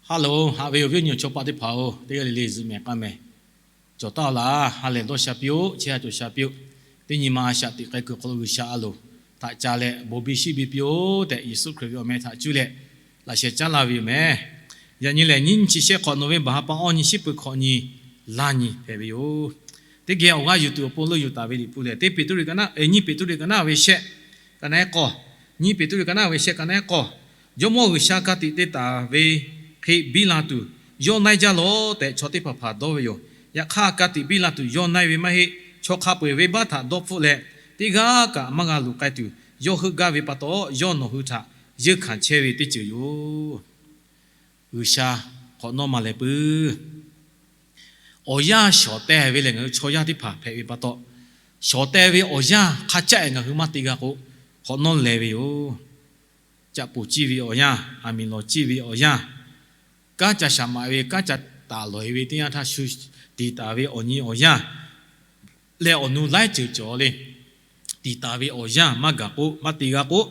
Hello, haꞈ ve awˬ viˉ awˬ nyi awˬ chawˇ paˆ teˇ hpaˍ-oˬ, teˇ g'aˇ le le zuhꞈ mehˍ k'aˇ mehˍ cawˬ taˉ laˇ. Ha lehˬ dawˇ sha piˇ-oˆ. Chehˇ ha cawˬ sha piˇ-oˆ. Teˇ nyi ma a shaꞈ teꞈ k'ai kuiˬ hk'aw lo G'uiˬsha a loˍ htaꞈ ca leh bon biˇ shiˉ biˇ piˇ-oˆ tehꞈ, Yeˍsuˆ Hkriꞈ ve awˬ meh htaꞈ cuˇ leh laꞈ sheh caˉ laˇ ve yoˬ mehˍ. Yaꞈ nyi lehˬ, nyiˇ nyi chi shehˆ hk'awꞈ nawˬ ve baˬ ha pa awˇ nyi shiˉ peuˬ hkawꞈ nyi laˇ nyi hpehꞈ ve yoˬ. Teˇ geh awˬ g'aˇ yuˬ tuˬ awˬ pon leuˇ yuˬ taˍ ve Liꞈ hpu lehˬ, teˇ Peˍtruˆ ka naˉ, nyiˇ Peˍtruˆ ka naˉ ve shehˆ, ka naˉ k'awˇ, nyiˇ Peˍtruˆ ka naˉ ve shehˆ, ka naˉ k'awˇ. Jawˇmawˇ G'uiˬsha ka tiꞈ te taˍ ve hk'e biˇ la tuˬ, yawˇ na-e jaˇ lawˬ tehꞈ chaw teˇ hpaˍ hpaˍ dawˇ ve yoˬ. Yaꞈ hk'aˇ, ka tiꞈ biˇ la tuˬ yawˇ na-e ve maˇ heˆ. Chaw hk'a peu-eˬ venˇbaˆ htaꞈ dawˇ hpfuhˆ leh, teˇ g'aˇ kaꞈ maˇ g'a luˬ k'ai tuˬ, yawˇ heuˆ gaˇ ve pa taw, yawˇ nawˬ hui htaꞈ yeunˇ hkanˍ chehˇ ve teˇ ceuˬ yoˬ. G'uiˬsha hk'awꞈ nawˉ maˇ leh puiˉ. Awˬ yanˇ shawˍ teh ve lehˬ, ngaˬ hui chaw yaˇ teˇ hpaˍ hpehꞈ ve pa taw, shawˍ teh ve awˬ yanˇ hk'a caˆ-e ngaˬ hui maˇ te g'a k'o, hk'awꞈ nawˉ leh ve yoˬ. Caꞈ poˍ ciˇ ve awˬ yanˇ, aˬ miˍ lawˬ ciˇ ve awˬ yanˇ, kanˉ ca shaˍ maꞈ ve, kanˉ ca taˍ lawˬ-e ve teˇ yanˇ htaˇ shu tiˍ taˍ ve awˬ nyi awˬ yanˇ leh awˬ nu laiˉ ceuˬ cawˬ le. Tiˍ taˍ ve awˬ yanˇ maˇ gaˬ k'o, maˇ te g'a k'o,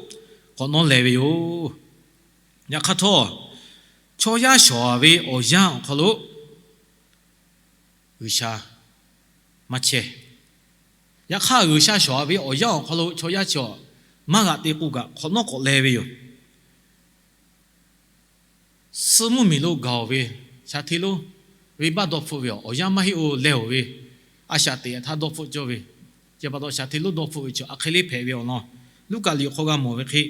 hk'awꞈ nawˉ leh ve yoˬ. Yaꞈ hk'aˇ htawˇ, chaw yaˇ shawˍ ve awˬ yanˇ awˬ hk'aw lo G'uiˬsha maˇ chehˇ. Yaꞈ hk'aˇ, G'uiˬsha shawˍ ve awˬ yanˇ awˬ hk'aw lo chaw yaˇ chi maˇ g'aꞈ te k'o kaꞈ, hk'awꞈ nawˉ k'awꞈ leh ve yoˬ. Suh mvuhˇmiˬ lo gaˬ-oˬ ve, shaˍ hteˇ lonˉ venˇbaˆ dawˇ hpfuhˆ ve awˬ yanˇ maˇ heˆ-oˬ, leh-oˬ ve, a shaꞈ teꞈ htaˇ dawˇ hpfuhˆ cawˇ ve. Chi pa taw, shaˍ hteˇ lonˉ dawˇ hpfuhˆ ve chi aˬ hk'e le hpehꞈ ve awˬ lawn, Luˉkaꞈ liꞈ hk'aw g'a mawˬ ve hk'e,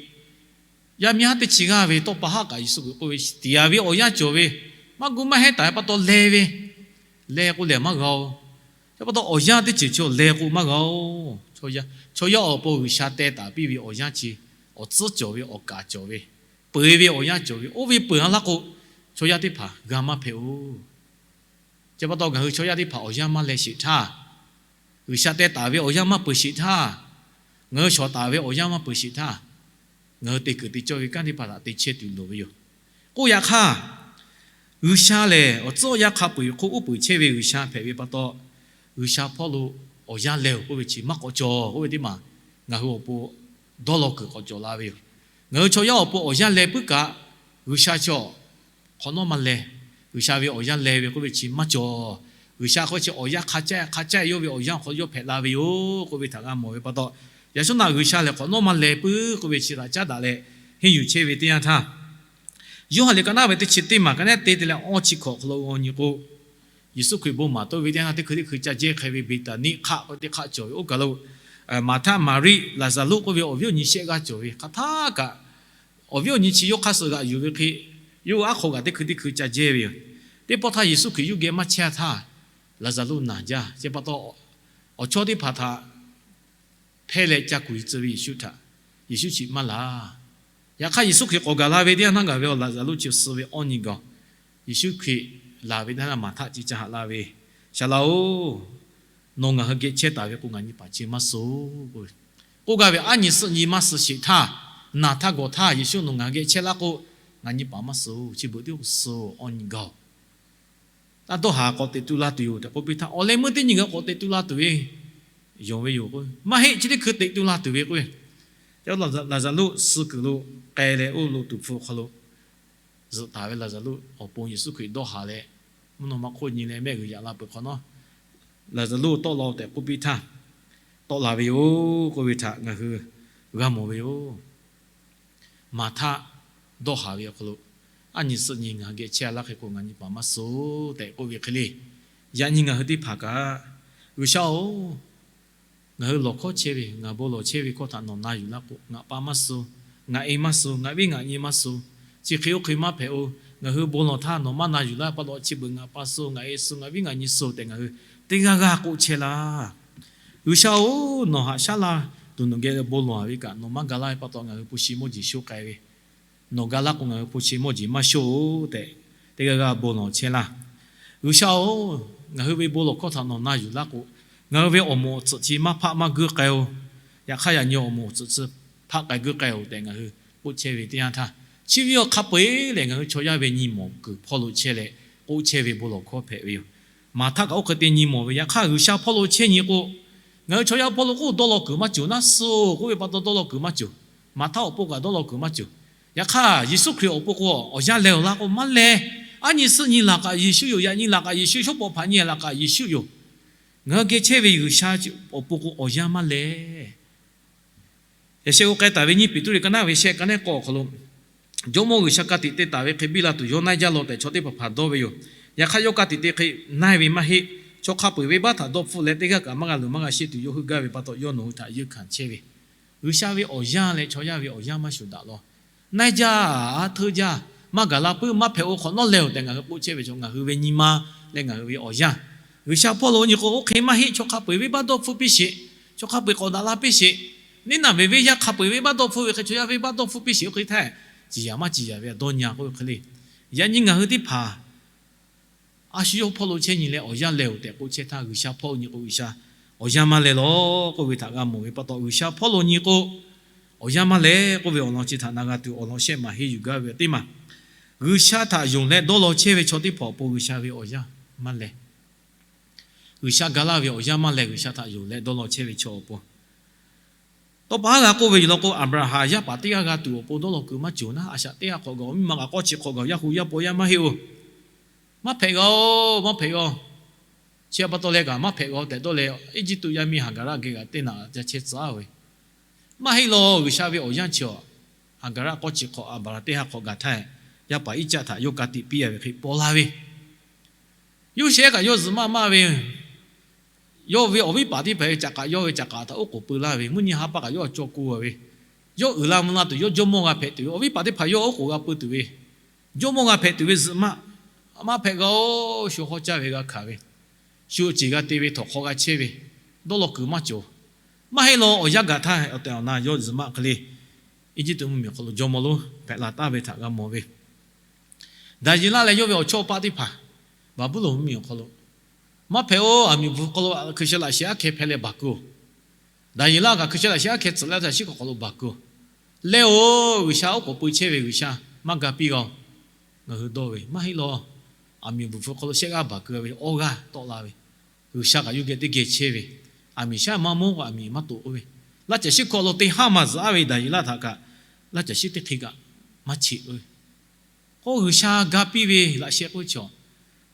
yaˇ miˇ haˉ teˇ chi g'aˇ ve tawˇ pa haˆ kaꞈ Yeˍsuˆ Hkriꞈ k'oˆ ve, tiˍ yaˍ ve awˬ yanˇ cawˬ ve, maˇ gu maˇ hehnˇ taˍ ve pa taw leh ve, leh k'o lehˬ maˇ g'a-oˬ. Chi pa taw, awˬ yanˇ teˇ ceuˬ chi leh k'o maˇ g'a-oˬ. Chaw yaˇ awˬ pon G'uiˬsha teh taˍ piˇ ve awˬ yanˇ chi, awˬ tcuhˉ cawˬ ve, awˬ kaˍ cawˬ ve, peu-eˬ ve awˬ yanˇ cawˬ ve, oˇ ve peu-eˬ ha laˇ k'o, chaw yaˇ teˇ hpaˍ g'a maˇ hpehꞈ-oˬ. Chi pa taw, ngaˬ hui chaw yaˇ teˇ hpaˍ awˬ yanˇ maˇ leh sheˍ htaˇ, G'uiˬsha teh taˍ ve awˬ yanˇ maˇ peuˬ sheˍ htaˇ, ngaˬ hui shawˍ taˍ ve awˬ yanˇ maˇ peuˬ sheˍ htaˇ, ngaˬ hui te kuiˬ te cawˇ ve kanˉ teˇ hpaˍ htaꞈ te chehˇ tuˬ loˍ ve yoˬ. K'oˆ yaꞈ hk'aˇ, G'uiˬsha lehˬ awˬ tcuhˉ awˬ yanˇ hk'a peu-eˬ hk'oˆ uˉ peunˍ chehˇ ve G'uiˬsha hpehꞈ ve pa taw, G'uiˬsha hpawˇ lo awˬ yanˇ leh-oˬ k'oˆ ve chi maˇ k'awꞈ cawˬ k'oˆ ve teˇ maˬ ngaˬ hui awˬ pon dawˇ law kuiˬ k'awꞈ cawˬ la ve yoˬ. Ngaˬ hui chaw yaˇ awˬ pon awˬ yanˇ leh puiˉ kaꞈ, G'uiˬsha chi hk'awꞈ nawˉ maˇ leh, G'uiˬsha ve awˬ yanˇ leh ve k'oˆ ve chi maˇ cawˬ. G'uiˬsha k'oˆ ve chi awˬ yanˇ hk'a caˆ hk'a caˆ yawˇ ve awˬ yanˇ awˬ hk'aw lo yawˇ hpehꞈ la ve yoˬ k'oˆ ve htaꞈ g'a mawˬ ve pa taw, yaꞈ shawˉ naꞈ G'uiˬsha lehˬ hk'awꞈ nawˉ maˇ leh puiˉ k'oˆ ve chi htaꞈ caˉ daꞈ leh henˇ yuˬ chehˇ ve teˇ yanˇ htaˇ, Yoˇhanˬ liꞈ ka naˉ ve teˇ chi teˇ maˬ ka naˉ te te leh awˇ chi hkawꞈ hk'aw lo g'aw nyi k'o, Yeˍsuˆ Hkriꞈ bon maˍ tawˆ ve teˇ yanˇ htaˇ teˇ hkui teˇ hkui ca jehˇ hk'e ve Beˍtaˍniˆ hk'aˆ k'oˆ ve teˇ hk'aˆ cawˬ ve oˇ kaˬ lo, Maˍhtaˆ, Maˍriˆ, Laˍzaˍruˆ k'oˆ ve awˬ viˉ awˬ nyi shehˆ g'aˇ cawˬ ve hk'aˬ htaˇ kaꞈ, awˬ viˉ awˬ nyi chi yawˇ hk'aˇ suh g'aꞈ yuˬ ve hk'e, yawˇ hui aˉ hk'aw kaꞈ teˇ hkui teˇ hkui ca jehˇ ve yoˬ. Teˇ pawˆ htaˇ Yeˍsuˆ Hkriꞈ yuˇ geh maˇ chehˇ htaˇ, Laˍzaˍruˆ naˬ jaˇ. Chi pa taw, awˬ chawˇ teˇ hpaˍ htaꞈ hpehˇ leh ca kuˬ tcuh ve Yeˍsuˆ htaꞈ Yeˍsuˆ chi maˇ laˬ. Yaꞈ hk'aˇ, Yeˍsuˆ Hkriꞈ k'awꞈ gaˬ la ve teˇ yanˇ htaˇ gaˬ ve awˬ Laˍzaˍruˆ chi suh ve awˇ nyi gaˬ-oˬ. Yeˍsuˆ Hkriꞈ laˬ ve teˇ yanˇ htaˇ Maˍhtaˆ ci ca haꞈ la ve, Saˍ laꞈ-oˬ, nawˬ ngaˬ hui geh chehˇ taˍ ve k'o, ngaˬ nyi paˍ chi maˇ suh-oˬ k'oˆ ve. K'oˆ gaˇ ve, aˉ nyi suhˆ nyi maˇ suh sheˍ htaˇ, naˬ htaˇ gawˬ htaˇ Yeˍsuˆ nawˬ ngaˬ hui geh chehˇ laˇ k'o, ngaˬ nyi paˍ maˇ suh-oˬ. Chi beuꞈ tiˉ suh-oˬ, awˇ nyi gaˬ-oˬ. Taˇ dawˇ haˍ k'awꞈ teꞈ tu la tuˬ yoˬ tehꞈ k'oˆ piˇ htaˇ, awˬ leh meuˇ teˇ nyi gaˬ k'awꞈ teꞈ tu la tuˬ ve yonˍ ve yoˬ k'o, maˇ heˆ, chi teˇ hkui teꞈ tu la tuˬ ve k'o, Laˍzaˍruˆ suh kuiˬ lo k'ai leh, oˇ lo tuˍ hpfuh hk'aw lo zuhꞈ taˍ ve Laˍzaˍruˆ awˬ pon Yeˍsuˆ Hkriꞈ dawˇ haˍ leh, mvuhˇ naw ma hk'oˆ nyi leh mehˆ g'uiˬ yaꞈ la peuˬ hk'awꞈ nawˉ, Laˍzaˍruˆ tawˆ la-oˬ tehꞈ k'oˆ piˇ htaˇ, tawˆ la ve yoˬ k'oˆ ve htaꞈ ngaˬ hui g'a mawˬ ve yoˬ. Maˍhtaˆ dawˇ haˍ ve awˬ hk'aw lo, aˉ nyi suhˆ nyi ngaˬ hui geh chehˇ laˇ hk'e k'o, ngaˬ nyi paˍ maˇ suh-oˬ tehꞈ k'oˆ ve hk'e le. Yaꞈ nyi ngaˬ hui teˇ hpaˍ kaꞈ, G'uiˬsha-oˬ, ngaˬ hui lawˬ hkawˇ chehˇ ve, ngaˬ bon lawˬ chehˇ ve hkawˇ htaꞈ nawˬ na yuˬ laˇ k'o, ngaˬ pa maˇ suh-oˬ, ngaˬ e maˇ suh-oˬ, ngaˬ viˉ ngaˬ nyi maˇ suh-oˬ, chi hk'e oˇ hk'e maˇ hpehꞈ-oˬ. Ngaˬ hui bon lawˬ htaˇ nawˬ maˇ na yuˬ laˇ pa taw, chi beuꞈ ngaˬ pa suh-oˬ, ngaˬ e suh-oˬ, ngaˬ viˉ ngaˬ nyi suh-oˬ tehꞈ ngaˬ hui teˇ g'aˇ g'aˇ k'oˆ chehˇ laˇ. G'uiˬsha-oˬ, nawˬ haꞈ shaˉ laˇ tuˬ nawˬ geh bon lawˬ ve kaꞈ nawˬ maˇ ga laˇ ve pa taw, ngaˬ hui hpu shi mawˇ jeˬ shoˇ k'ai ve, nawˬ ga laˇ k'o, ngaˬ hui hpu shi mawˇ jeˬ maˇ shoˇ-oˬ tehꞈ, teˇ g'aˇ g'aˇ bon lawˬ chehˇ laˇ. G'uiˬsha-oˬ, ngaˬ hui ve bon lawˬ hkawˇ htaꞈ nawˬ na yuˬ laˇ k'o, ngaˬ hui ve awˬ moˍ awˬ tsuhꞈ chi maˇ hpaˆ maˇ guiˇ k'ai-oˬ. Yaꞈ hk'aˇ, yaꞈ nyi awˬ moˍ awˬ tsuhꞈ chi hpaˆ k'ai guiˇ k'ai-oˬ tehꞈ ngaˬ hui k'oˆ chehˇ ve teˇ yanˇ htaˇ, chi ve awˬ hk'a peu-eˬ lehˬ, ngaˬ hui chaw yaˇ ve nyi mawˬ kuiˬ hpawˇ lo chehˇ leh k'oˆ chehˇ ve bon lawˬ hkawˇ hpehꞈ ve yoˬ. Maˍhtaˆ kaꞈ oˇ hk'e te nyi mawˬ ve, yaꞈ hk'aˇ G'uiˬsha hpawˇ lo chehˇ nyi k'o, ngaˬ hui chaw yaˇ hpawˇ lo k'oˆ dawˇ law kuiˬ maˇ cawˬ, naˉ suh-oˬ k'oˆ ve pa taw dawˇ law kuiˬ maˇ cawˬ. Maˍhtaˆ awˬ pon kaꞈ dawˇ law kuiˬ maˇ cawˬ. Yaꞈ hk'aˇ, Yeˍsuˆ Hkriꞈ awˬ pon k'o, awˬ yanˇ leh-oˬ laˇ k'o, maˇ leh, Aˉ nyi suhˆ nyi laˬ k'aꞈ Yeˍsuˆ yoˬ. Yaꞈ nyi laˬ k'aꞈ Yeˍsuˆ, shawˉ pawˍ hpaꞈ nyi laˬ k'aꞈ Yeˍsuˆ yoˬ. Ngaˬ hui geh chehˇ ve G'uiˬsha awˬ pon k'o awˬ yanˇ maˇ leh. Yaꞈ sheh k'o k'ai taˍ ve nyiˇ Peˍtruˆ liꞈ ka naˉ ve shehˆ ka neˉ k'awˇ awˬ hk'aw lo, Jawˇmawˇ G'uiˬsha ka tiꞈ te taˍ ve hk'e biˇ la tuˬ yawˇ naˇ jaˇ law tehꞈ chaw teˇ hpaˍ hpaˍ dawˇ ve yoˬ. Yaꞈ hk'aˇ yawˇ ka tiꞈ te hk'e naˇ ve maˇ heˆ. Chaw hk'a peu-eˬ venˇbaˆ htaꞈ dawˇ hpfuhˆ leh teˇ g'aˇ kaꞈ maˇ g'a luˬ maˇ g'a sheˆ tuˬ yawˇ heuˆ gaˇ ve pa taw, yawˇ nawˬ hui htaꞈ yeunˇ hkanˍ chehˇ ve. G'uiˬsha ve awˬ yanˇ leh chaw yaˇ ve awˬ yanˇ maˇ shuˍ daꞈ law. Naˇ jaˇ, aˉ hteunˇ jaˇ, maˇ gaˬ la puiˉ, maˇ hpehꞈ-oˬ, hk'awꞈ nawˉ leh-oˬ tehꞈ ngaˬ hui k'oˆ chehˇ ve chaw, ngaˬ hui ve nyi ma leh ngaˬ hui ve awˬ yanˇ. G'uiˬsha hpawˇ lo nyi k'o, oˇ hk'e maˇ heˆ. Chaw hk'a peu-eˬ venˇbaˆ dawˇ hpfuhˆ piˇ sheˍ. Chaw hk'a peu-eˬ k'awꞈ daꞈ la piˇ sheˍ. Neˇ naˬ ve venˇ yaˇ hk'a peu-eˬ venˇbaˆ dawˇ hpfuhˆ ve hk'e, chaw yaˇ venˇbaˆ dawˇ hpfuhް piˇ sheˍ. Oˇ hk'e htaˇ, ciˍ yanˍ maˇ ciˍ yanˍ ve a dawˇ nyi-a k'oˆ ve hk'e le. Yaꞈ nyi ngaˬ hui teˇ hpaˍ a shu yawˇ hpawˇ lo chehˇ nyi leh awˬ yanˇ leh-oˬ tehꞈ k'oˆ chehˇ htaˇ, G'uiˬsha hpawˇ nyi k'o G'uiˬsha awˬ yanˇ maˇ leh law k'oˆ ve htaꞈ g'a mawˬ ve pa taw, G'uiˬsha hpawˇ lo nyi k'o awˬ yanˇ maˇ leh k'oˆ ve awˬ lawn chi htaꞈ na g'a tuˬ awˬ lawn shehˆ maˬ henˇ yuˬ gaˇ ve teˇ maˬ. G'uiˬsha htaꞈ yonˍ leh dawˇ law chehˇ ve chaw teˇ hpaˍ awˬ pon G'uiˬsha ve awˬ yanˇ maˇ leh. G'uiˬsha ga laˇ ve awˬ yanˇ maˇ leh, G'uiˬsha htaꞈ yonˍ leh dawˇ law chehˇ ve chaw awˬ pon. Tawˇ pa haˉ g'a k'oˆ ve yoˬ law k'o, Aˍbraˍhanˍ yaˇ paˍ teˇ g'aˇ g'a tuˬ awˬ pon dawˇ law kuiˬ maˇ cawˬ naˉ, a shaꞈ teˇ g'aˇ hk'awꞈ gaˬ, awˬ miˇ ma kaꞈ k'awˇ chi hk'awꞈ gaˬ, yaˇ hu yaˇ paw yaˇ maˇ heˆ-oˬ. Maˇ hpehꞈ g'a-oˬ, maˇ hpehꞈ g'a-oˬ. Chi pa taw leh kaꞈ maˇ hpehꞈ g'a-oˬ tehꞈ dawˇ leh, Eˇjiˇtuꞈ yaˇ miˇ Haˍgaˍraˆ geh kaꞈ teˇ naꞈ ca chehˇ tcuh-a ve. Maˇ heˆ law, G'uiˬsha ve awˬ yanˇ chi-a, Haˍgaˍraˆ k'awˇ chi hk'awꞈ, Aˍbraˍhanˍ teˇ g'aˇ hk'awꞈ gaˬ htaˇ, yaˇ paˍ Iˉcaˆ htaꞈ yawˇ ka tiꞈ piˇ-a ve hk'e paw la ve. Yoˇsehꞈ kaꞈ yawˇ zuhꞈ maˆ maˇ ve, yawˇ ve awˬ viˉ paˍ teˇ hpaˍ ve caꞈ k'aꞈ, yawˇ ve caꞈ k'aꞈ htaꞈ oˉ k'oˍ pui laˇ ve, mvuhˇ nyi ha pa kaꞈ yawˇ a caw k'oˆ-a ve, yawˇ uiˍ la mvuh la tuˬ, yawˇ jawˇmawˇ g'a hpehꞈ tuˬ ve, awˬ viˉ paˍ teˇ hpaˍ yawˇ oˉ k'oˍ g'a pui tuˬ ve, jawˇmawˇ g'a hpehꞈ tuˬ ve zuhꞈ maˆ, maˇ hpehꞈ g'a-oˬ. Shu hawˉ caˇ ve g'a hkanˍ ve, shu ceˬ g'a te ve, htawnˍ hk'aw g'a chehˇ ve, dawˇ law kuiˬ maˇ cawˬ. Maˇ heˆ law, awˬ yanˇ gaˬ htaˇ awˬ tehˬ awˬ na yawˇ zuhꞈ maˆ hk'e le, Eˇjiˇtuꞈ mvuhˇmiˬ awˬ hk'aw lo jawˇmawˇ lonˉ hpehꞈ la taˍ ve htaꞈ g'a mawˬ ve. Daˍyeˍlaˆ leh yawˇ ve awˬ chawˇ paˆ teˇ hpaˍ Baˍbuˍlonˍ mvuhˇmiˬ awˬ hk'aw lo maˇ hpehꞈ-oˬ. Aˬ miˍ bvuhˬ hk'aw lo hkui sha laꞈ sheh aˉ hkeh hpehꞈ leh baˬ keu-oˬ. Daˍyeˍlaˆ kaꞈ hkui sha laꞈ sheh aˉ hkeh tcuhꞈ leh a shaꞈ shiˉ hk'aw lo baˬ keu-oˬ. Leh-oˬ, G'uiˬsha oˉ k'oˍ pui chehˇ ve G'uiˬsha maˇ ga piˇ g'a-oˬ. Ngaˬ hui dawˇ ve maˇ heˆ law. Aˬ miˍ bvuhˬ hpfuh hk'aw lo shehˆ g'aˇ baˬ keu ve awˇ g'aˇ tawˆ la ve, G'uiˬsha kaꞈ yawˇ geh teˇ geh chehˇ ve, aˬ miˍ shaˉ maˇ mawˇ k'o aˬ miˍ maˇ toꞈ k'oˆ ve, laˇ caˬ shiˉ hkawˇ lo teˇ haˉ maˬ zuhꞈ-a ve Daˍyeˍlaˆ htaꞈ kaꞈ, laˇ caˬ shiˉ teˇ hk'e kaꞈ maˇ cheꞈ k'oˆ ve. K'o G'uiˬsha ga piˇ ve laꞈ sheh k'oˆ ve chaw,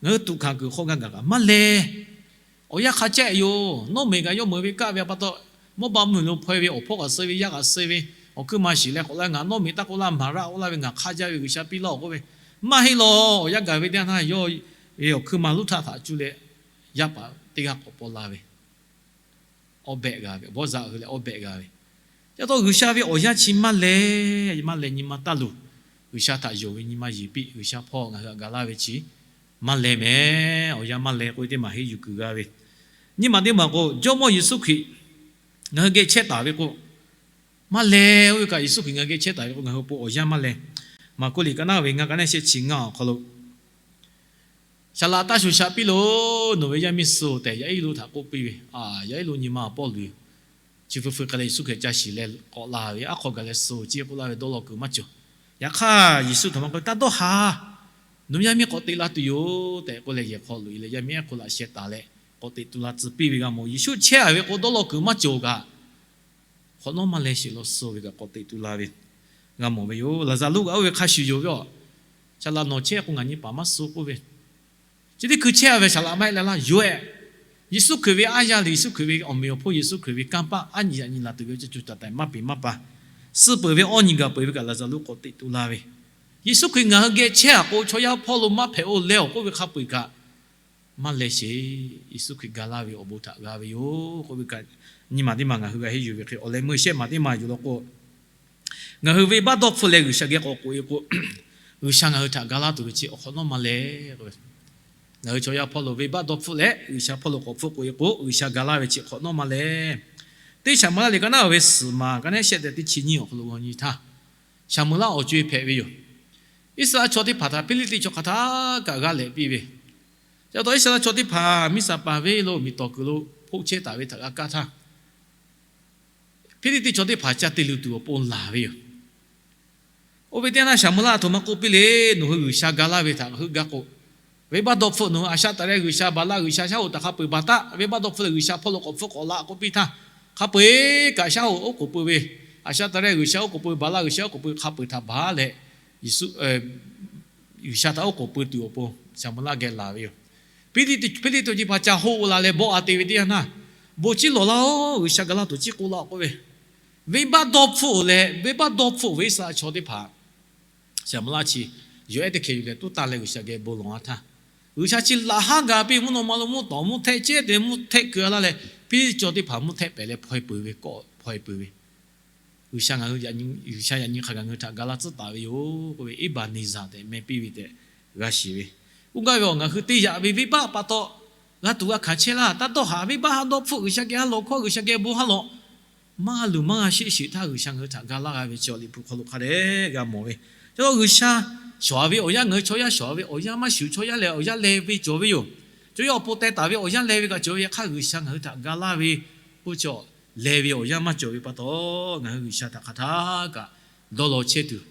ngaˬ hui tuꞈ hkanˍ kuiˬ hk'aw g'a gaˬ kaꞈ maˇ leh. Awˬ yanˇ hk'a caˆ yoˬ. Nawˇmeˍ kaꞈ yawˇ meuꞈ ve kaˆ ve a pa taw, mawˇ ba mvuhˇmiˬ lo hpaw-e ve awˬ hpawˇ kaꞈ suh ve, yaˇ kaꞈ suh ve, awˬ hkuiˇ ma shiˍ leh k'awꞈ laˇ, ngaˬ nawˇmeˍ taˇ k'oˆ laˇ, Maˍraˆ k'oˆ laˇ ve, ngaˬ hk'a jaˇ ve G'uiˬsha piˇ laˇ-oˬ k'oˆ ve. Maˇ heˆ law. Awˬ yanˇ gaˬ ve teˇ yanˇ htaˇ yawˇ ve awˬ hkuiˇ ma loˇ htaˇ htaꞈ cuˇ leh yaˇ paˍ teˇ g'aˇ k'awꞈ paw la ve, awˇ behꞈ g'a ve, bawˇ zaꞈ hui leh awˇ behꞈ g'a ve. Ca taw G'uiˬsha ve awˬ yanˇ chi maˇ leh, maˇ leh nyi ma taˇ luˬ. G'uiˬsha htaꞈ yonˍ ve nyi ma yeˬ piˇ. G'uiˬsha hpawˇ ngaˬ hui htaꞈ ga laˇ ve chi maˇ leh mehˍ. Awˬ yanˇ maˇ leh k'oˆ ve teˇ maˬ henˇ yuˬ kuiˬ g'a ve. Nyiˇ maˬ teˇ maˬ k'o, Jawˇmawˇ Yeˍsuˆ Hkriꞈ ngaˬ hui geh chehˇ taˍ ve k'o, maˇ leh. Oˇ ve kaꞈ Yeˍsuˆ Hkriꞈ ngaˬ hui geh chehˇ taˍ ve k'o, ngaˬ hui awˬ pon awˬ yanˇ maˇ leh. Maˍkuˆ liꞈ ka naˉ ve ngaˇ ka naˉ shehˆ chi ngaˇ awˬ hk'aw lo, Saˍ laꞈ taˇ shuˍ shaꞈ piˇ loˬ. Nawˬ ve yaˇ miˇ suh-oˬ tehꞈ Yaˇ iˉ lonˉ htaꞈ k'oˆ piˇ ve. Yaˇ iˉ lonˉ nyi ma awˬ pawˆ luˬ, chi feu feu hk'e leh Yeˍsuˆ Hkriꞈ ca shiˍ leh k'awꞈ la ve, aˉ hk'aw gaˬ leh suh-oˬ ceˇ k'oˆ laˇ ve dawˇ law kuiˬ maˇ cawˬ. Yaꞈ hk'aˇ Yeˍsuˆ htaꞈ maˇ k'oˆ, Taˇ dawˇ haˍ. Nawˬ ve yaˇ miˇ k'awꞈ teꞈ la tuˬ yoˬ tehꞈ k'oˆ leh, yehˬ hk'aw loꞈ-e leh yaˇ miˇ ehˉ hk'oˆ laꞈ sheh taˍ leh k'awꞈ teꞈ tu la tcuh piˇ ve g'a mawˬ. Yeˍsuˆ chehˇ-a ve k'o dawˇ law kuiˬ maˇ cawˬ kaꞈ, hk'awꞈ nawˉ maˇ leh sheˍ law suh ve kaꞈ k'awꞈ teꞈ tu la ve g'a mawˬ ve yoˬ. Laˍzaˍruˆ kaꞈ oˇ ve hk'a shuˍ yoˬ ve a. Saˍ laꞈ nawˬ chehˇ k'o ngaˬ nyi paˍ maˇ suh k'oˆ ve, chi teˇ hkui chehˇ-a ve saˍ laꞈ maˇ heˆ leh laˇ yoˬ-ehˍ. Yeˍsuˆ Hkriꞈ ve aˉ yaˇ leh Yeˍsuˆ Hkriꞈ ve awˬ meꞈ awˬ hponˇ Yeˍsuˆ Hkriꞈ ve kanˇ paˆ aˉ nyi yaꞈ nyi laˬ tuˬ ve ca cuˬ taˍ taˍ maˇ peꞈ maˇ pa, suh peuˬ ve awˇ nyi gaˬ peuˬ ve kaꞈ Laˍzaˍruˆ k'awꞈ teꞈ tu la ve. Yeˍsuˆ Hkriꞈ ngaˬ hui geh chehˇ-a k'o chaw yaˇ hpawˇ lo maˇ hpehꞈ-oˬ leh-oˬ k'oˆ ve hk'a peu-eˬ kaꞈ maˇ leh sheˍ. Yeˍsuˆ Hkriꞈ ga laˇ ve awˬ bon htaꞈ g'a ve yoˬ k'oˆ ve kaꞈ, nyiˇ maˬ teˇ maˬ ngaˬ hui g'a henˇ yuˬ ve hk'e awˬ leh meuˇ shehˆ maˬ teˇ maˬ yoˬ law k'o, ngaˬ hui venˇbaˆ dawˇ hpfuhˆ leh G'uiˬsha geh k'awꞈ k'oꞈ-e k'o, G'uiˬsha ngaˬ hui htaꞈ ga laˇ tuˬ ve chi awˬ hk'awꞈ nawˉ maˇ leh. Ngaˬ hui chaw yaˇ hpawˇ lo venˇbaˆ dawˇ hpfuhˆ leh G'uiˬsha hpawˇ lo k'awꞈ hpfuhˆ k'oꞈ-e k'o, G'uiˬsha ga laˇ ve chi hk'awꞈ nawˉ maˇ leh. Teˇ Saˍmuˍlaˆ liꞈ ka naˉ ve suhˍ maˬ ka naˉ shehˆ tehꞈ teˇ chi nyiˇ awˬ hk'aw lo g'a nyi htaˇ, Saˍmuˍlaˆ awˬ co-e hpehꞈ ve yoˬ. Iˉsaˍreˍlaˆ chaw teˇ hpaˍ htaꞈ Hpiˇliˇtiˆ chaw hk'aˬ htaˇ kaꞈ g'aˇ lehꞈ piˇ ve. Ca taw Iˉsaˍreˍlaˆ chaw teˇ hpaˍ miˇ saˍ paˍ venˇ lo miˬ tawˍ kuiˬ lo hpoˆ chehˇ taˍ ve htaꞈ g'a kaˇ htaˇ, Hpiˇliˇtiˆ chaw teˇ hpaˍ ca te luˬ tuˬ awˬ pon laˬ ve yoˬ. Oˇ ve teˇ yanˇ Saˍmuˍlaˆ a htoꞈ ma k'oˆ piˇ le, nawˬ hui G'uiˬsha ga laˇ ve htaꞈ heuˆ gaˇ k'o, venˇbaˆ dawˇ hpfuhˆ nawˬ hui Aˍsaˆtaˍrehˆ g'uiˬsha, Baˍlaˆ g'uiˬsha shaˉ hoꞈ htaꞈ hk'a peu-eˬ baˬ taˆ. Venˇbaˆ dawˇ hpfuhˆ leh G'uiˬsha hpawˇ lo k'awꞈ hpfuhˆ k'awꞈ la k'oˆ piˇ htaˇ, hk'a peu-eˬ kaꞈ shaˉ hoꞈ oˉ k'oˍ pui ve, Aˍsaˆtaˍrehˆ g'uiˬsha oˉ k'oˍ pui ve, Baˍlaˆ g'uiˬsha oˉ k'oˍ pui ve hk'a peu-eˬ htaꞈ baˬ leh, Yeˍsuˆ G'uiˬsha htaꞈ oˉ k'oˍ pui tuˬ awˬ pon Saˍmo laˇ geh laˬ ve yoˬ. Hpiˇliˇtuꞈ teˇ co-e pa ca hoˆ la leh bawˆ a te ve teˇ yanˇ htaˇ, bon ciˉ lawˬ laˇ-oˬ, G'uiˬsha ga laˇ tuˬ ciˉ k'oˆ laˇ k'oˆ ve, venˇbaˆ dawˇ hpfuhˆ leh, venˇbaˆ dawˇ hpfuhˆ ve Iˉsaˍreˍlaˆ chaw teˇ hpaˍ Saˍmo laˇ chi yawˬ ehˉ teˇ hkeh yuˬ leh tuˉ taˇ leh G'uiˬsha geh bon lawˬ-a htaˇ, G'uiˬsha chi laꞈ haˉ gaˬ piˇ, mvuhˇ naw ma lo mvuhˇ tawˍ mvuhˇ htehˆ cehˉ te mvuhˇ htehˆ keu-a laˇ leh, Hpiˇliˇtuꞈ chaw teˇ hpaˍ mvuhˇ htehˆ pehˍ leh hpaw-e peuˬ ve, kawˆ hpaw-e peuˬ ve, G'uiˬsha ngaˬ hui, G'uiˬsha yaꞈ nyi hk'a gaˬ ngaˬ hui htaꞈ ga laˇ tcuhˉ taˍ ve yoˬ k'oˆ ve, Eˇbaˍneˍzaˍ tehꞈ meh piˇ ve tehꞈ g'a shiˍ ve. Oˇ gaˇ ve awˬ ngaˬ hui teˇ yaꞈ ve venˇbaˆ pa taw g'a tuˬ g'a hkanˍ chehˇ laˇ. Taˇ dawˇ haꞈ, venˇbaˆ haˆ dawˇ hpfuhˆ, G'uiˬsha geh haˆ lawˬ hkawˇ, G'uiˬsha geh bon haˆ lawˬ, maˇ g'a luˬ maˇ g'a sheˆ shiˍ htaˇ, G'uiˬsha ngaˬ hui htaꞈ ga laˇ g'a ve chi awˬ Liꞈ hpu hk'aw lo hk'a dehꞈ g'a mawˬ ve. Chi G'uiˬsha shawˍ-a ve awˬ yanˇ ngaˬ hui chaw yaˇ shawˍ-a ve awˬ yanˇ maˇ shuˍ, chaw yaˇ lehˬ awˬ yanˇ leh ve cawˬ ve yoˬ. Chaw yaˇ awˬ pon teh taˍ ve awˬ yanˇ leh ve kaꞈ cawˬ ve, yaꞈ hk'aˇ G'uiˬsha ngaˬ hui htaꞈ ga laˇ ve k'oˆ ve chaw leh ve awˬ yanˇ maˇ cawˬ ve pa taw, ngaˬ hui G'uiˬsha htaꞈ hk'aˬ htaˇ kaꞈ dawˇ law chehˇ tuˬ,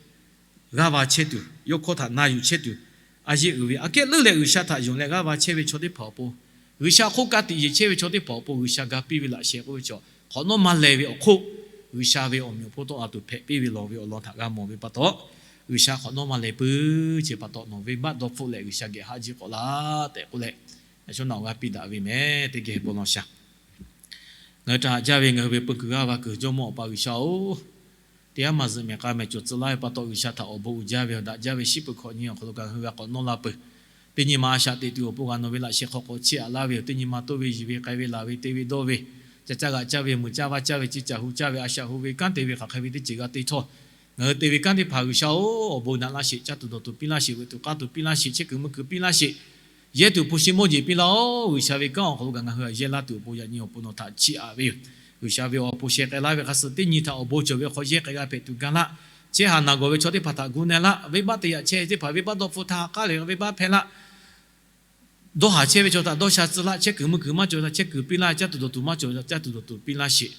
g'aˇ va chehˇ tuˬ, yawˇ hkawˇ htaꞈ na yuˬ chehˇ tuˬ, a yeˆ uiˍ ve aꞈ kehˉ leuˉ leh G'uiˬsha htaꞈ yonˍ leh g'aˇ va chehˇ ve chaw teˇ hpaˍ awˬ pon, G'uiˬsha hk'oˆ ka tiꞈ yeˬ chehˇ ve chaw teˇ hpaˍ awˬ pon G'uiˬsha ga piˇ ve laꞈ sheh k'oˆ ve chaw hk'awꞈ nawˉ maˇ leh ve awˬ hk'oˆ, G'uiˬsha ve awˬ meꞈ awˬ hponˇ tawˆ la tuˬ hpehꞈ piˇ ve lawˬ ve awˬ lawn htaꞈ g'a mawˬ ve pa taw, G'uiˬsha hk'awꞈ nawˉ maˇ leh peuˬ chi pa taw, nawˬ venˇbaˆ dawˇ hpfuhˆ leh G'uiˬsha geh haˆ jiˆ k'awꞈ laˇ tehꞈ k'oˆ leh, yaꞈ shawˉ naꞈ awˬ g'aˇ piˇ daꞈ ve mehˍ. Teˇ geh bon lawˬ shaˍ. Ngaˬ hui htaꞈ haꞈ jaˇ ve ngaˬ hui ve peu kuiˬ g'aˇ va kuiˬ Jawˇmawˇ Awˬ pa G'uiˬsha-oˬ, teˇ yanˇ maˬ zuhꞈ mehˬ k'a mehˬ cawˬ tcuh laˇ ve pa taw, G'uiˬsha htaꞈ awˬ bon uiˍ jaˇ ve awˬ daꞈ jaˇ ve shiˉ peuˬ hkawꞈ nyi awˬ hk'aw lo kaꞈ ngaˬ hui g'a k'awꞈ nawˇ la peuˬ. Teˇ nyi ma a shaꞈ teꞈ tuˬ awˬ pon g'a nawˬ ve laꞈ sheh hk'aw k'awꞈ chiˇ aꞈ laˇ ve yoˬ. Teˇ nyi ma toˇ ve yiˬ ve k'ai ve laˬ ve te ve dawˇ ve, ca caˇ g'aꞈ caˇ ve muiˬ caˇ vaˇ caˇ ve ciˇ caˬ hu caˇ ve a shaꞈ hu ve kanˉ te ve hk'aˬ hk'e ve teˇ ceuˬ g'a te htawˇ, ngaˬ hui te ve kanˉ teˇ hpaˍ G'uiˬsha-oˬ, awˬ bon naꞈ laˇ sheˍ, caˇ tuˬ dawˬ tuˬ piˇ laˇ sheˍ, veuꞈ tuˬ k'aˇ tuˬ piˇ laˇ sheˍ, chehˇ kuiˬ mui kuiˬ piˇ laˇ sheˍ, yehˇ tuˬ hpu shi mawˇ jeˬ piˇ laˇ-oˬ. G'uiˬsha ve kanˉ awˬ hk'aw lo kaꞈ ngaˬ hui yehˇ laˇ tuˬ awˬ pon yaꞈ nyi awˬ pon nawˬ htaꞈ chiˇ aꞈ ve yoˬ. G'uiˬsha ve awˬ pon sheh k'ai laˇ ve hk'a suh teˇ nyi htaꞈ awˬ bon cawˬ ve hk'aw yehˇ k'ai g'a hpehꞈ tuˬ ga laˇ. Chehˇ haˍ naˬ gawˬ ve chaw teˇ hpaˍ htaꞈ gu na laˇ. Venˇbaˆ te yaꞈ chehˇ teˇ hpaˍ venˇbaˆ dawˇ hpfuhˆ htaˇ ha k'aˉ leh venˇbaˆ hpehˇ laˇ. Dawˇ haˍ chehˇ ve chaw htaꞈ dawˇ sha tcuh laˇ. Chehˇ kuiˬ mui kuiˬ maˇ cawˬ htaˇ chehˇ kuiˬ piˇ laˇ. Caˇ tuˬ dawˬ tuˬ maˇ cawˬ htaˇ caˇ tuˬ dawˬ tuˬ piˇ laˇ sheˍ.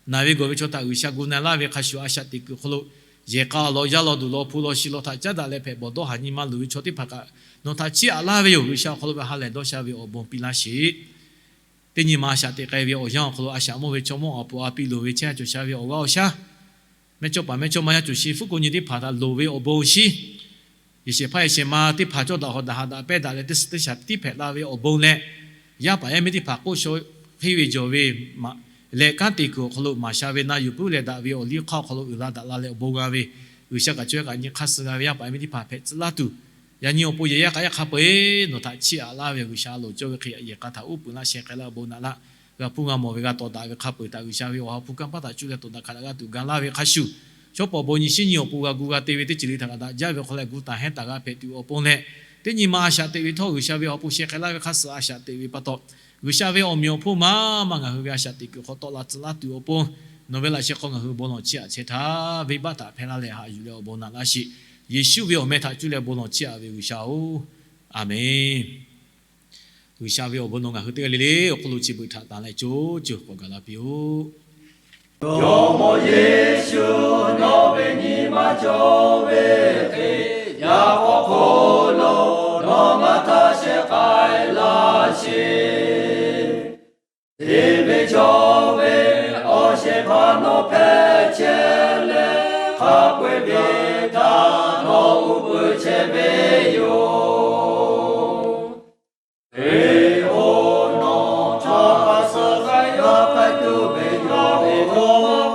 Naˬ ve gawˬ ve chaw htaꞈ G'uiˬsha gu na laˇ ve hk'a shuˍ, a shaꞈ teꞈ kuiˬ hk'aw lo yehˬ k'a law, yaˇ law, duˬ law, hpu law, shi law htaꞈ caˉ daꞈ leh hpehꞈ bawˬ dawˇ haˍ nyi ma luˬ ve chaw teˇ hpaˍ kaꞈ nawˬ htaꞈ chiˇ aꞈ laˇ ve yoˬ. G'uiˬsha awˬ hk'aw lo ve ha lehˬ dawˇ sha ve awˬ bon piˇ laˇ sheˍ. Teˇ nyi ma a shaꞈ teꞈ k'ai ve awˬ yanˇ awˬ hk'aw lo a shaꞈ mawˇ ve chaw mawˇ awˬ pon a piˇ loˍ ve chehˇ cawˬ sha ve awˬ g'aˇ awˬ shaˉ, mehˇchawˇpaˍ mehˇchawˇma yaˇ cawˬ shi fuˉ ko nyi teˇ hpaˍ htaꞈ loˍ ve awˬ bon awˬ shinˉ, yehˬ shehˍ hpaˇ yehˬ shehˍ ma teˇ hpaˍ cawˇ daꞈ hawˍ daꞈ haꞈ daꞈ pehˇ daꞈ leh teˇ suhˍ teˇ shaˍ tiˉ hpehꞈ la ve awˬ bon leh, yaˇ paˍ yaˇ miˇ teˇ hpaˍ k'oˆ shaw henˇ ve jawˬ ve maꞈ leh kanˉ te kuiˬ awˬ hk'aw lo maˍ sha ve na yuˬ puiˉ leh daꞈ ve awˬ liˇ hk'aˇ awˬ hk'aw lo uiˍ la daꞈ la leh awˬ bon g'a ve, G'uiˬsha kaꞈ chaw yaˇ kaꞈ nyi hk'aˇ suh g'a ve yaˇ paˍ yaˇ miˇ teˇ hpaˍ hpehꞈ tcuh laˇ tuˬ, yaꞈ nyi awˬ pon yehˬ yaˇ k'a yaˇ hk'a peu-eˬ nawˬ htaꞈ chiˇ aꞈ laˇ ve G'uiˬsha a loˍ cawˇ ve hk'e yehˬ k'a htaꞈ uˉ peunˍ laˇ sheh k'ai laˇ awˬ bon naꞈ laˇ. G'a hpuˇ g'a mawˬ ve g'a tawˍ daꞈ ve hk'a peu-eˬ htaꞈ G'uiˬsha ve awˬ ha hpu kanˇ paˆ htaꞈ cuˇ leh tawˍ daꞈ hkanˍ daꞈ g'a tuˬ ga laˇ ve hk'a shuˍ, shawˉ pawˍ bon nyi shinˉ nyi awˬ pon g'a gu g'a te ve teˇ ceuˬ le htaꞈ kaꞈ daꞈ jaˇ ve awˬ hk'aw leh gu taˍ hehnˇ taˍ g'a hpehꞈ tuˬ awˬ pon leh, teˇ nyi ma a shaꞈ teꞈ ve htawˇ G'uiˬsha ve awˬ ha hpu sheh k'ai laˇ ve hk'a suh a shaꞈ teꞈ ve pa taw, G'uiˬsha ve awˬ meꞈ awˬ hponˇ maˇ maˇ ngaˬ hui ve a shaꞈ teꞈ kuiˬ hk'aw tawˆ la tcuh laˇ tuˬ awˬ pon, nawˬ ve laꞈ sheh hk'aw ngaˬ hui bon lawˬ chiˇ aꞈ chehˇ htaˇ, venˇbaˆ htaꞈ hpehˇ laˇ leh haꞈ yuˬ leh awˬ bon naꞈ laˇ sheˍ. Yeˍsuˆ ve awˬ meh htaꞈ cuˇ leh bon lawˬ chiˇ aꞈ ve G'uiˬsha-oˬ, Aˍmenˍ. G'uiˬsha ve awˬ bon nawˬ ngaˬ hui teˇ g'aˇ le le awˬ hk'oˆ lo chi beuꞈ htaꞈ tanˍ leh co co k'awꞈ gaˬ la piˇ-oˆ. Jawˇmawˇ Yeˍsuˆ, nawˬ ve nyi ma cawˬ ve hk'e, yaꞈ k'aw hk'oˆ lo nawˬ maˇ htaˇ sheh k'ai laˇ sheˍ. Teˇ ve cawˬ ve awˬ shehˍ hpaˇ nawˬ hpehꞈ chehˇ leh, hk'a peu-eˬ ve htaꞈ nawˬ uˉ peunˍ chehˇ ve yoˬ. Hkriꞈ-oˬ, nawˬ htaꞈ suh k'ai yaˇ k'ai tuˬ ve yoˬ.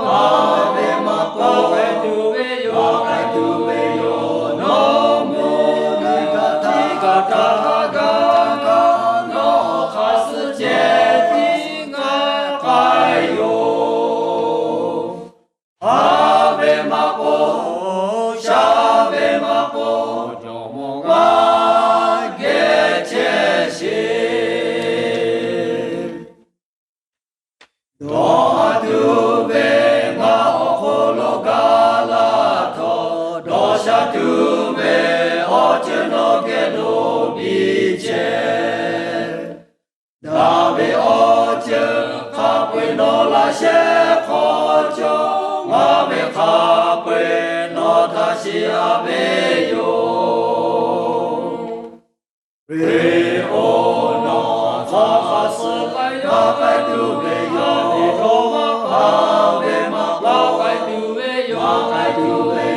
Haꞈ ve maˇ k'oˆ, k'ai tuˬ ve yoˬ, k'ai tuˬ ve yoˬ. Nawˬ mvuhˇmiˬ htaꞈ htaˇ kaꞈ htaˇ kaꞈ gaˬ kaꞈ, nawˬ hk'a suh ceh tiˉ ngaˬ k'ai yoˬ. Haꞈ ve maˇ k'oˆ, shaˉ ve maˇ k'oˆ, jawˇmawˇ g'a geh chehˇ sheˍ. Dawˇ haˍ tuˬ ve ngaˬ awˬ hk'aw lo gaˬ la htawˇ, dawˇ sha tuˬ ve awˬ ceuˬ nawˬ geh lo biˇ chehˇ. Daꞈ ve awˬ ceuˬ hk'a peu-eˬ nawˬ laꞈ sheh hk'aw cawˬ, ngaˬ ve hk'a peu-eˬ nawˬ htaꞈ chiˇ aꞈ ve yoˬ. Hkriꞈ-oˬ, nawˬ htaꞈ suh k'ai yaˇ k'ai tuˬ ve yoˬ. Haꞈ ve maˇ k'oˆ, k'ai tuˬ ve yoˬ, k'ai tuˬ ve